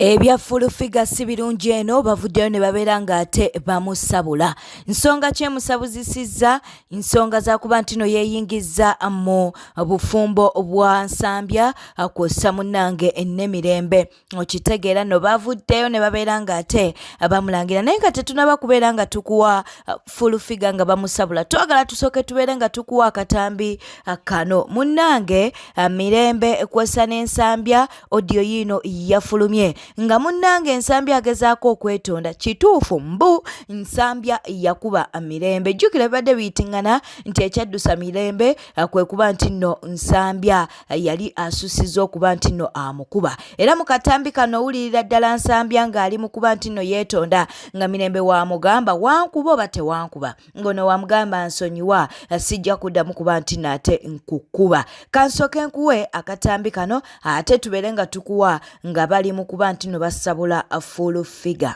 Ebya Full Figure si birungi eno bavuddeyo ne babeera ng'ate bamusabula. Nsonga ki emusabuzisizza? Nsonga za kuba nti no yeeyingizza mu bufumbo bwa Nsambya kwossa munnange ne Mirembe. Okitegeera nno bavuddeyo ne babeera ng'ate bamulangira naye nga tetunaba kubeera nga tukuwa Full Figure nga bamusabula. Twagala tusooke tubeere nga tukuwa akatambi kano. Munnange Mirembe kwossa ne Nsambya Audio yiino yafulumye nga munnange Nsambya agezaako okwetonda. Kituufu mbu Nsambya yakuba Mirembe. Jjukira bibadde biyitingana nti ekyaddusa Mirembe kwe kuba nti nno Nsambya yali asussizza okuba nti nno amukuba. Era mu katambi kano owulirira ddala Nsambya ng'ali mu kuba nti nno yeetonda nga Mirembe wamugamba wankuba oba tewankuba. Ngono wamugamba nsonyiwa sijja kuddamu kuba nti nate nkukuba. Kansooke nkuwe akatambi kano ate tubeere nga tukuwa nga bali mu kuba nti no basabula Full Figure.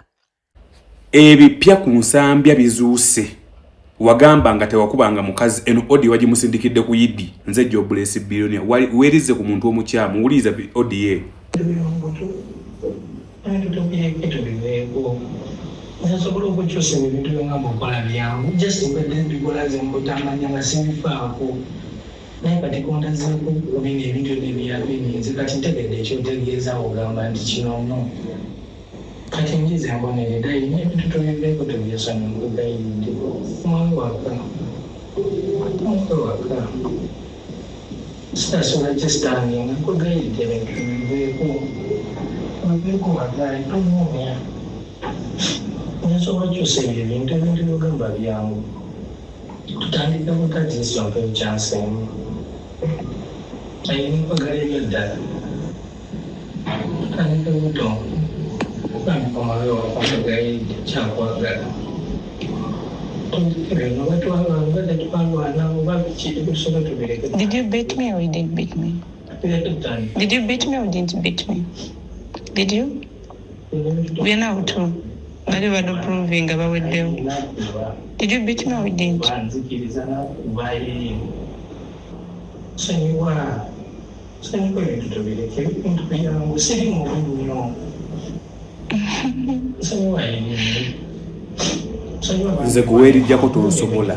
Ebipya ku Nsambya bizuuse. Wagamba nga tewakubanga mukazi eno audio wagimusindikidde ku Yidi. Nze Jobless Billionaire. Weerize ku muntu omukyamu. Wuliriza audio eyo. Nsobola okukyusa ebintu byongamba okola byangu just mbadde mbikola nze mbutamanya nga simbifaako naye kati kondazeeko bino ebintu byonna ebyabininze kati ntegedde ekyotegeeza ogamba nti kino no kati njize mbonerera erina ebintu tubiveeko tubyesonyiwe nkugayiridde mwawe waka mwawe waka Sitasobola kistandinga nkugayiridde ebintu tubiveeko tubiveeko wagayi toŋŋumya nsobola kyusa ebyo ebintu ebintu byogamba byangu tutandike buto at least ompeyo chance emu aye nkwagala ebyaddala tutandike buto bambi komawo ewaka nkugayiridde kyakwagala Did you beat me or you didn't beat me? Did you beat me or didn't beat me? Did you? Byonna buto. Bali bado proving baweddewo. Did you beat me or you didn't? Sonyiwa, sonyiwa ebintu tubireke, ebintu byangu, siri mubi nnyo. Nze guweerijjako tonsobola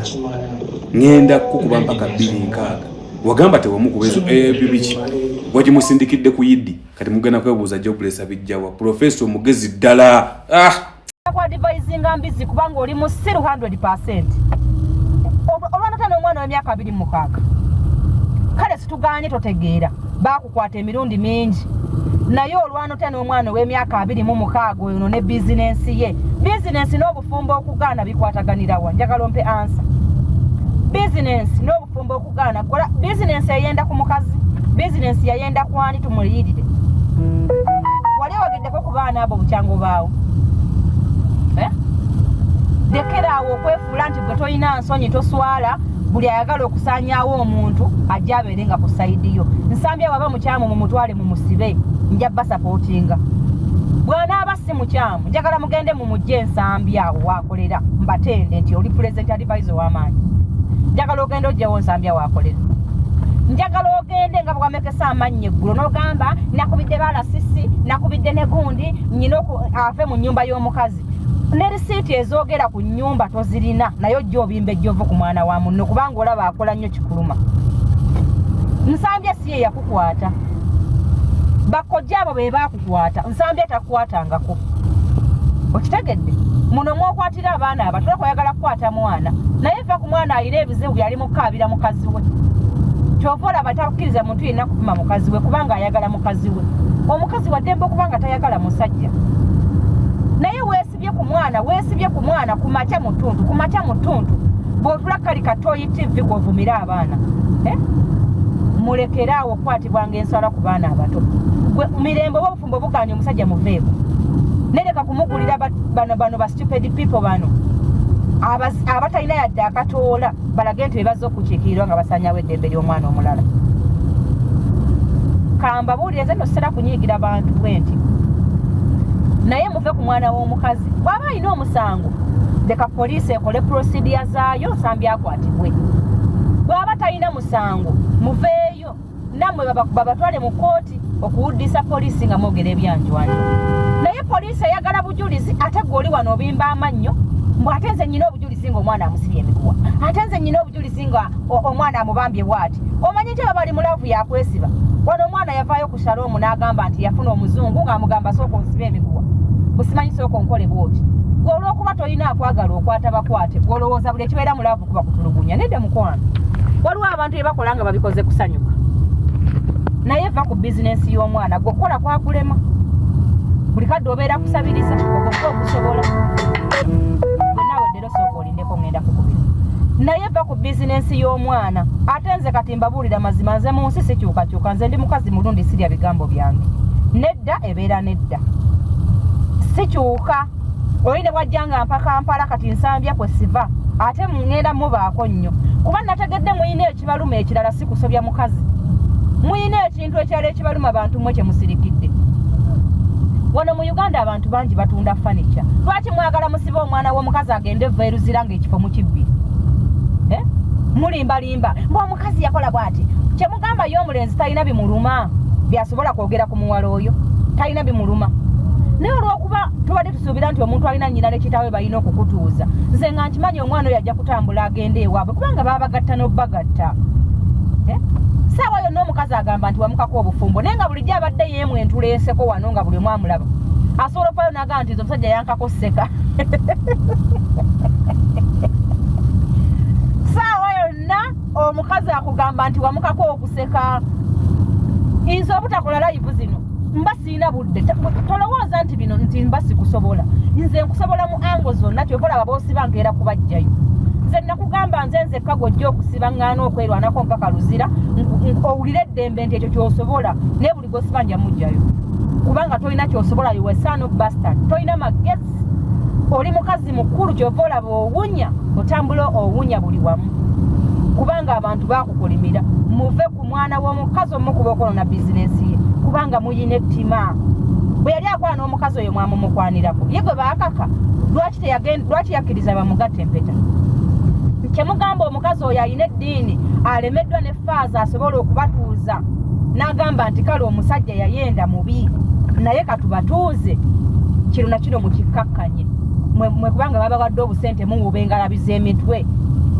ŋŋenda kukuba mpaka 260 wagamba tewamukuba ezo ebyo biki wagimusindikidde ku yidi kati mugenda kwebuuza Jobless abijjawa profesa omugezi ddala ah! Advisinga mbizi kubanga oli musiru 100% olwanata n'omwana w'emyaka 26 kale situganye totegeera bakukwata emirundi mingi naye olwanota n'omwana ow'emyaka 26 oyo ne bizinensi ye bizinensi n'obufumbo okugaana bikwataganirawa njagala ompe ansa bizinensi n'obufumbo okugaana kola bizinensi eyenda ku mukazi bizinensi yayenda kwani tumuliyirire wali owageddeko ku baana abo bukyango baawo eh? lekera awo okwefuula nti gwe tolina nsonyi toswala buli ayagala okusaanyaawo omuntu ajja abeere nga ku sayidi yo Nsambya waba mukyamu mumutwale mumusibe nja basapootinga bw'anaaba si mukyamu njagala mugende mumujje Ensambya awo waakolera mbatende nti oli president advisor ow'amaanyi njagala ogende ojjewo Nsambya waakolera njagala ogende nga bwamekesa amannyo eggulo n'ogamba nakubidde balasisi nakubidde ne gundi nyina ave mu nnyumba y'omukazi ne risiiti ezoogera ku nnyumba tozirina naye ojja obimba ejjovu ku mwana wa munno kubanga olaba akola nnyo kikuluma Nsambya si ye yakukwata bakojja abo be bakukwata Nsambya takukwatangako okitegedde muno mwokwatira abaana abato oyagala kukwata mwana naye va ku mwana alina ebizibu byali mukukaabira mukazi we kyova olaba takkiriza muntu yenna kuvuma mukazi we kubanga ayagala mukazi we omukazi waddembe okuba nga tayagala musajja naye weesibye ku mwana weesibye ku mwana ku makya mu ttuntu ku makya mu ttuntu bw'otula kali katoyi tv kw'ovumira abaana eh? mulekere awo okukwatibwanga enswala ku baana abato gwe Mirembe oba obufumbo buganye omusajja muveeko nereka kumugulira bano bano ba stupid people bano abatalina yadde akatoola balage nti bebazze okukiikirirwa nga basanyawo eddembe ly'omwana omulala kambabuulire nze no sitera kunyiigira bantu bwe nti naye muve ku mwana w'omukazi bw'aba alina omusango leka poliisi ekole procedure zaayo Nsambya akwatibwe bw'aba talina musango muveeyo nammwe babatwale mu kkooti. Okuwuddisa poliisi nga mwogera ebyanjwanjo, naye poliisi eyagala bujulizi, ate gwe oli wano obimba amannyo mbu ate nze nyina obujulizi nga omwana amusibye emiguwa, ate nze nyina obujulizi nga omwana amubambye bwati. Omanyi nti bali mu love yakwesiba. Wano omwana yavaayo ku Shalom n'agamba nti yafuna omuzungu ng'amugamba sooka onsibe emiguwa, busimanyi sooka onkole bwoti. Gwe olw'okuba tolina akwagala okwata bakwate, gwolowooza buli ekibeera mu love kuba kutulugunya. Nedda mukwano, waliwo abantu bye bakola nga babikoze kusanyuka, naye va ku bizinensi y'omwana. Gwe okukola kwakulema, buli kadde obeera kusabiriza, ogwo gwe ogusobola. Gwe naawe ddero sooka olindeko, ngenda kukubira, naye va ku bizinensi y'omwana. Ate nze kati mbabuulira mazima, nze mu nsi sikyukakyuka. Nze ndi mukazi mulundi, sirya bigambo byange. Nedda ebeera nedda, sikyuka. Oli ne bwajja nga mpa Kampala, kati Nsambya kwe siva, ate ŋŋenda mubaako nnyo, kuba nategedde muyina ekibaluma ekirala, si kusobya mukazi. Muyina ekintu ekirala ekibaluma, bantu mmwe kye musirikidde. Wano mu Uganda abantu bangi batunda furniture. Lwaki mwagala musibe omwana w'omukazi agende eva eruzira ng'ekifo mukibbiri? Eh? Mulimbalimba mbu omukazi yakola bw'ati. Kyemugamba ye omulenzi talina bimuluma byasobola kwogera ku muwala oyo, talina bimuluma. Naye olw'okuba tubadde tusuubira nti omuntu alina nnyina ne kitaawe balina okukutuuza, nze nga nkimanyi omwana oyo ajja kutambula agende ewaabwe, kubanga baabagatta n'obagatta. Eh? Saawa yonna omukazi agamba nti wamukako obufumbo, naye nga bulijjo abadde yeemu entula enseko wano nga buli omu amulaba, asobola okuvayo n'agamba nti nze omusajja yankako sseka. Saawa yonna omukazi akugamba nti wamukako okuseka. Nze obutakola live zino mba sirina budde. Tolowooza nti bino nti mba sikusobola. Nze nkusobola mu ango zonna. Kyova olaba boosiba nkeera kubajjayo. Nze nakugamba nze nzekka gwojja okusiba ŋŋaana okwerwanako mpaka Luzira owulire eddembe nti ekyo kyosobola, naye buli gwosiba nja mujjayo, kubanga tolina kyosobola. You son of bastard, tolina magezi, oli mukazi mukulu. Kyova olaba owunya, otambula owunya buli wamu, kubanga abantu bakukolimira. Muve ku mwana w'omukazi omukuba okwonona bizinensi ye, kubanga muyina ettima. Bwe yali akwana omukazi oyo mwamumukwanirako, ye gwe baakaka. Lwaki yakkiriza bamugatta empeta? Kyemugamba omukazi oyo alina eddiini, alemeddwa ne faaza asobola okubatuuza n'agamba nti kale omusajja yayenda mubi, naye katubatuuze kino na kino mukikkakkanye mwe, kubanga babawadde obusente. Muwuba engalabi z'emitwe,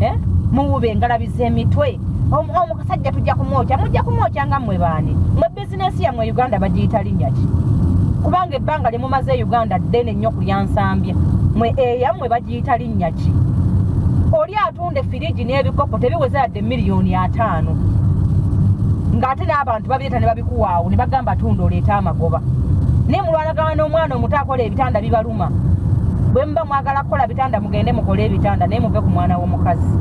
eh? Muwuba engalabi z'emitwe. Omusajja tujja kumwokya, mujja kumwokya nga mmwe baani? Mwe bizinensi yammwe Uganda bagiyita linnya ki? Kubanga ebbanga lye mumaze e Uganda ddene nnyo kulya Nsambya. Mwe eyammwe bagiyita linnya ki? Oli atunda efirigi n'ebikopo tebiweza yadde 50 miliyoni, ng'ate n'abantu babireeta ne babikuwaawo ne bagamba tunda oleete amagoba, naye mulwanagana n'omwana omuto akola ebitanda. Bibaluma. Bwe muba mwagala kukola bitanda, mugende mukole ebitanda, naye muve ku mwana w'omukazi,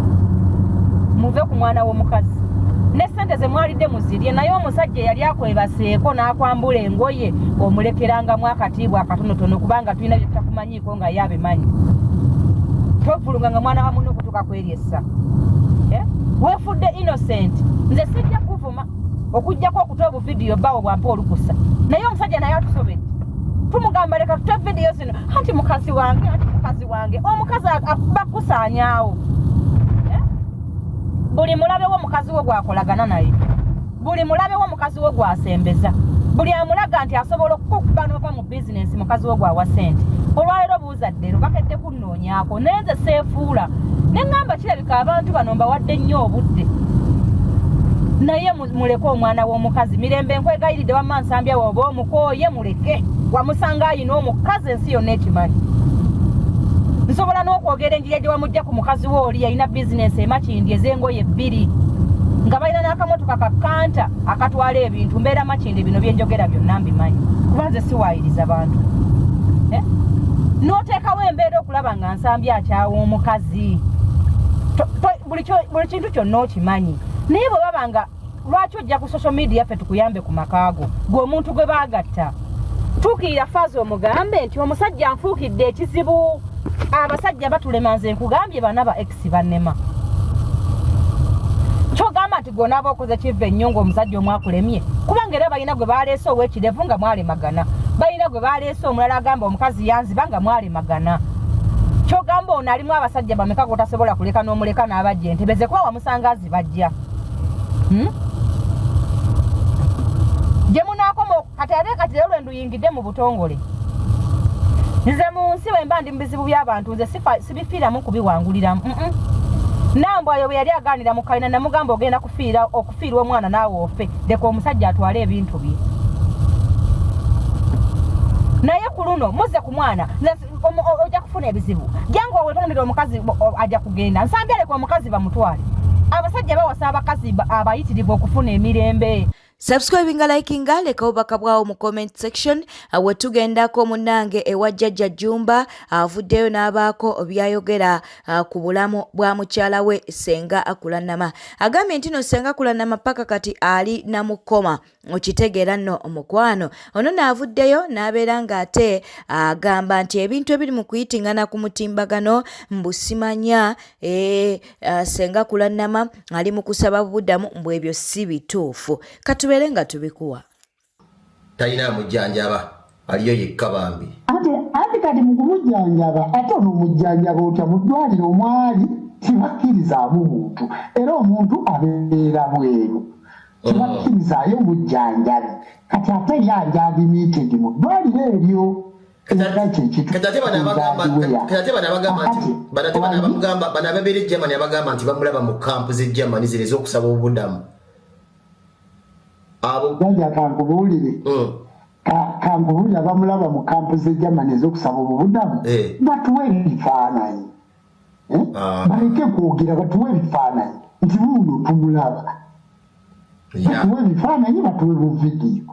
muve ku mwana w'omukazi. Ne sente ze mwalidde muzirye, naye omusajja eyali akwebaseeko n'akwambula engoye omulekerangamu akatiibwa akatonotono, kubanga tulina bye tutakumanyiiko nga ye abimanyi. Tovulunga nga mwana wa munno okutuuka kweri essa. Eh? Weefudde innocent. Nze sijja kuvuma okugjako okuta obuvidiyo bawo bwampa olukusa, naye omusajja naye atusobedde. Tumugamba leka tute vidiyo zino, anti mukazi wange, anti mukazi wange. Omukazi bakusaanyaawo. Eh? Buli mulabe wo mukazi we gwakolagana naye, buli mulabe wo mukazi we gwasembeza, buli amulaga nti asobola okukukuba n'ova mu bizinensi mukazi we gwawa sente. Olwaleero buuza ddero bakedde kunnoonyaako, naye nze seefuula ne ŋŋamba kirabika abantu bano mbawadde nnyo obudde, naye muleke omwana w'omukazi mirembe. Nkwegayiridde, wamma Nsambya, woba omukooye muleke. Wamusanga ayina omukazi, ensi yonna ekimanyi. Nsobola n'okwogera enjiri gye wamujja ku mukazi we. Oli yalina bizinensi emakindi ez'engoye bbiri, nga balina n'akamotoka ka kanta akatwala ebintu. Mbeera Makindi, bino byenjogera byonna mbimanyi, kuba nze siwaayiriza bantu. Eh? N'oteekawo embeera okulaba nga Nsambya akyawa omukazi. Buli kintu kyonna okimanyi, naye bwe baba nga lwaki ojja ku social media ffe tukuyambe ku makaago? Gwe omuntu gwe baagatta, tuukirira faaza omugambe nti omusajja nfuukidde ekizibu. Abasajja batulema. Nze nkugambye, bana ba ex bannema. Kyogamba nti gwonaaba okoze kiva ennyo ng'omusajja omu akulemye, kubanga era balina gwe baleese ow'ekirevu nga mwalemagana, balina gwe baleese omulala agamba omukazi yanziba nga mwalemagana. Kyogamba ono alimu abasajja bameka gotasobola kuleka n'omuleka n'abajja entebeze, kuba wamusanga azibajja? Gye munaakoma. Kati ate kati leero lwe nduyingidde mu butongole. Nze mu nsi bwe mba ndi mu bizibu by'abantu nze sibifiiramu kubiwanguliramu. Nambwayo bwe yali agaanira mu kalina namugamba ogenda kufiira okufiirwa omwana naawe ofe, leka omusajja atwale ebintu bye. Naye ku luno muzze ku mwana ojja kufuna ebizibu. Jangu wetondere omukazi ajja kugenda. Nsambya leka omukazi bamutwale. Abasajja bawasa abakazi abayitirivu okufuna emirembe. Subscribinga, likinga, leka obubaka bwawo mu comment section. We tugendako munnange ewa Jjajja Jjumba avuddeyo n'abaako by'ayogera ku bulamu bwa mukyala we Ssenga Kulannama. Agambye nti no Ssenga Kulannama paka kati ali na mu kkoma. Okitegeera nno omukwano. Ono nno avuddeyo n'abeera ng'ate agamba nti ebintu ebiri mu kuyitingana ku mutimbagano mbu simanya Ssenga Kulannama ali mu kusaba bubudamu mbu ebyo si bituufu. Katubeere nga tubikuwa. Talina amujjanjaba, aliyo yekka bambi. Anti kati mu kumujjanjaba ate onoomujjanjaba otya mu ddwaliro omwali tebakkirizaamu muntu era omuntu abeera bweru tebakkirizaayo mujjanjabi kati ate ye ali admitted mu ddwaliro eryo. Kati ate bano abagamba kati ate bano abagamba nti bano ate bano abamugamba bano ababeera e Germany abagamba nti bamulaba mu kampu z'e Germany zino ez'okusaba obubudamu abo. Jajja kankubuulire. Kankubuulire abamulaba mu kampu z'e Germany ez'okusaba obubudamu batuwe ebifaananyi. Baleke kwogera batuwe ebifaananyi nti wuuno tumulaba. Batuwe ebifaananyi batuwe bu vidiyo.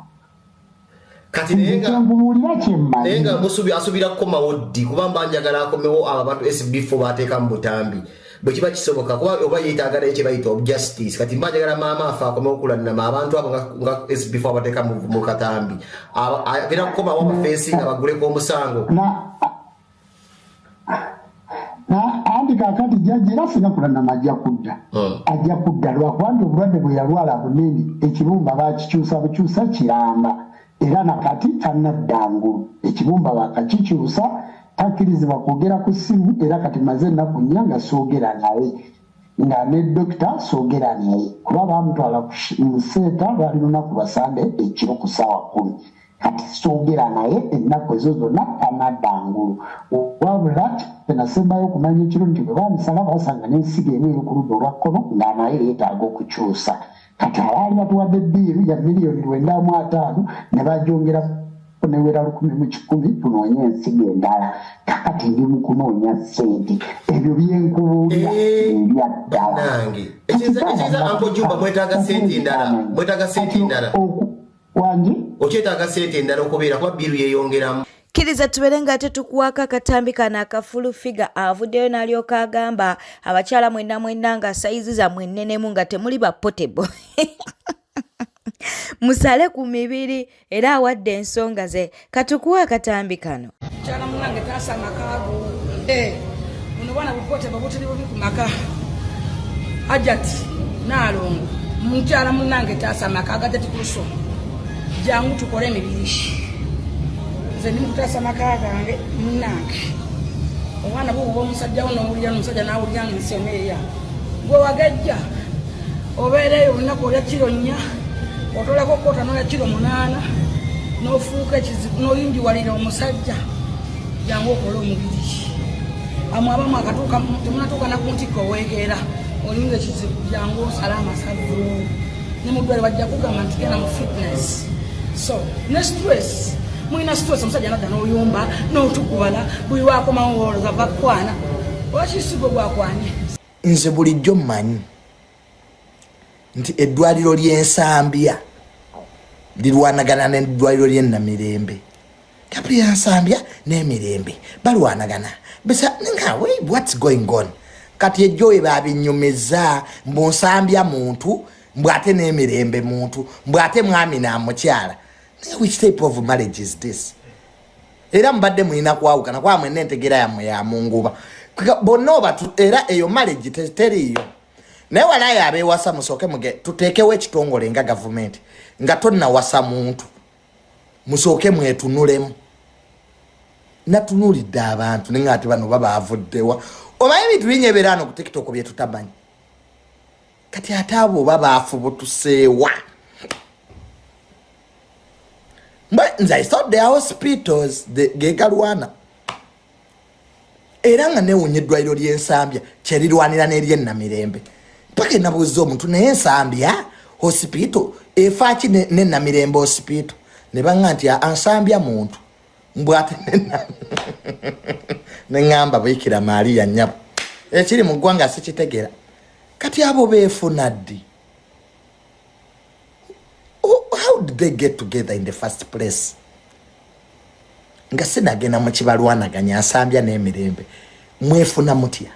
Kati naye nga nkubuulira kye mmanyi. Naye nga musubi asubira kukomawo ddi kuba mba njagala akomewo abo abantu SB4 bateeka mu butambi bwe kiba kisoboka kuba oba yeetaaga naye kye bayita justice kati mba njagala maama afe akomewo kulannama abantu abo nga SB4 abateeka mu katambi agenda kukomawo abafeesi nga baguleko omusango. Anti kakati jjajja era singa Kulannama ajja kudda. Ajja kudda lwakuba nti obulwadde bwe yalwala bunene ekibumba baakikyusa bukyusa kiramba era nakati tannadda ngulu ekibumba baakakikyusa takkirizibwa kwogera ku ssimu era kati maze ennaku nnya nga soogera naye nga ne dokita soogera naye kuba baamutwala mu seeta lwali lunaku lwa Sande ekiro ku ssaawa 10. Kati soogera naye ennaku ezo zonna tanadda ngulu. Wabula kye nasembayo okumanya ekiro nti bwe baamusala baasanga n'ensigo emu eri ku ludda olwa kkono nga nayo yeetaaga okukyusa. Kati abaali batuwadde ddiiru ya miliyoni 950 ne bagyongerako newera 1100 tunoonye ensigo endala. Kakati ndi mu kunoonya ssente. Ebyo bye nkubuulira ebya ddala. Bannange, ekiyinza Uncle Jumba mwetaaga ssente endala. Mwetaaga ssente endala. Wangi? Okyetaaga ssente endala okubeera kuba bbiiru yeeyongeramu. Kkiriza tubeere nga ate tukuwaako akatambi kano akafulu figa avuddeyo n'alyoka agamba abakyala mwenna mwenna nga sayizi zammwe nnenemu nga temuli ba potable musale ku mibiri era awadde ensonga ze. Katukuwe akatambi kano. Mukyala munange taasa amaka go. Buno bwana bupotable butuli bubi ku maka. Hajati Naalongo mukyala munange taasa amaka aga Hajati Kuluso. Jangu tukole emibiri. Nze ndi mukutaasa amaka gange munange. Omwana buwuba omusajja wo n'owulira n'omusajja n'awulira ng'ensi yonna erya. Gwe wagejja obeera eyo olunaku olya kiro 4 otolako kota n'olya kiro 8 n'ofuuka ekizibu n'oyingiwalira omusajja. Jangu okole omubiri. Amwe abamu akatuuka temunatuuka na ku ntikko oweekeera olinga ekizibu. Jangu osale amasavu ne mu ddwaliro bajja kugamba nti genda mu fitness. So ne stress mulina stress omusajja nadda n'oyumba n'otukubala buli lwakomawo olowooza va kukwana oba kisigo gwakwanye. Nze bulijjo mmanyi nti eddwaliro ly'Ensambya lirwanagana n'eddwaliro ly'e Namirembe. Gabriel Nsambya n'emirembe balwanagana. Bisa nga what's going on? Kati ejjo we babinyumiza mbu Nsambya muntu, mbu ate n'emirembe muntu, mbu ate mwami na mukyala. Naye which type of marriage is this? Era mbadde mulina kwawukana kwa mwenna entegeera yammwe ya munguba. Bonna obatu era eyo marriage teriiyo. Naye walayi abeewasa musooke muge tuteekewo ekitongole nga gavumenti nga tonnawasa muntu. Musooke mwetunulemu. Natunuulidde abantu naye ate bano baba bavuddewa. Omanyi ebintu bingi ebibeera wano ku TikTok bye tutamanyi. Kati ate abo oba baafubutuseewa. Nze I thought their hospitals gegalwana era nga newunya eddwaliro ly'ensambya kyerirwanira n'eryenamirembe mpaka enabuuza omuntu naye ensambya hospital efaaki nenamirembe hospital ne baŋŋa nti ansambya muntu mbwate neŋŋamba buyikira maaliya nnyabo ekiri mu ggwanga sikitegera kati abo beefuna ddi? How did they get together in the first place? Nga sinagenda mu kibalwanaganya nsambya n'emirembe mwefuna mutya?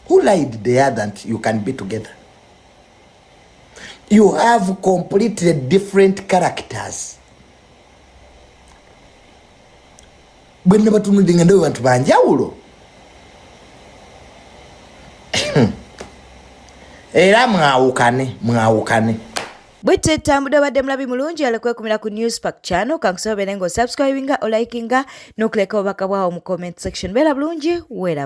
Who lied the other that you can be together? You have completely different characters. Bwe nabatunudde nga ndaba bantu banjawulo era mwawukane mwawukane. Bwetyo etambudde obadde mulabi mulungi ala kwekumira ku Newspark channel kankusaba obeere nga osubscribinga olikinga n'okuleka obubaka bwawo mu comment section. Beera bulungi weeraba.